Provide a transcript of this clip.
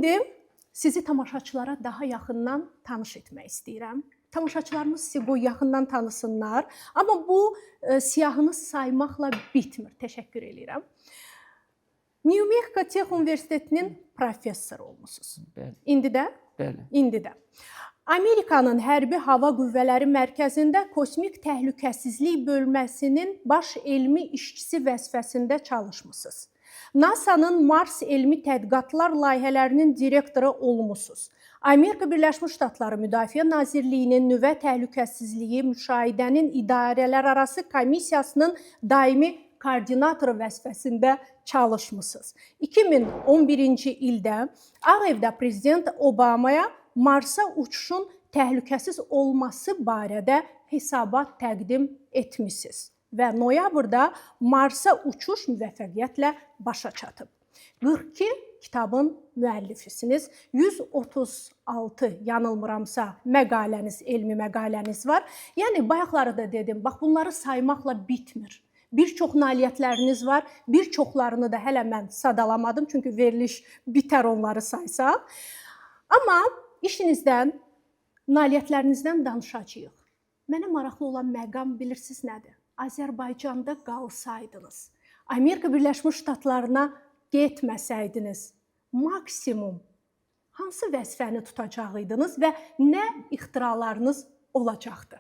İndi sizi tamaşaçılara daha yaxından tanış etmək istəyirəm. Tamaşaçılarımız sizi qoy yaxından tanısınlar. Amma bu siyahını saymaqla bitmir. Təşəkkür eləyirəm. New Mexico Tech Universitetinin professoru olmusunuz. Bəli, İndi də? Bəli. İndi də. Amerikanın Hərbi Hava Qüvvələri Mərkəzində Kosmik Təhlükəsizlik bölməsinin baş elmi işçisi vəzifəsində çalışmısınız. NASA-nın Mars elmi tədqiqatlar layihələrinin direktoru olmusunuz. Amerika Birləşmiş Ştatları Müdafiə Nazirliyinin Nüvə Təhlükəsizliyi Müşahidənin İdarələrarası Komissiyasının daimi koordinatoru vəzifəsində çalışmısınız. 2011-ci ildə Ağ Evdə prezident Obamaya Marsa uçuşun təhlükəsiz olması barədə hesabat təqdim etmisiniz və noyabrda Marsa uçuş müvəffəqiyyətlə başa çatıb. 42 kitabın müəllifisiniz. 136, yanılmıramsa, məqaləniz, elmi məqaləniz var. Yəni bayaqları da dedim, bax bunları saymaqla bitmir. Bir çox nailiyyətləriniz var, bir çoxlarını da hələ mən sadalamadım, çünki veriliş bitər onları saysaq. Amma işinizdən, nailiyyətlərinizdən danışacağıq. Mənə maraqlı olan məqam bilirsiniz nədir? Azərbaycanda qalsaydınız, Amerika Birləşmiş Ştatlarına getməsəydiniz, maksimum hansı vəzifəni tutacaqdıınız və nə ixtiralarınız olacaqdı?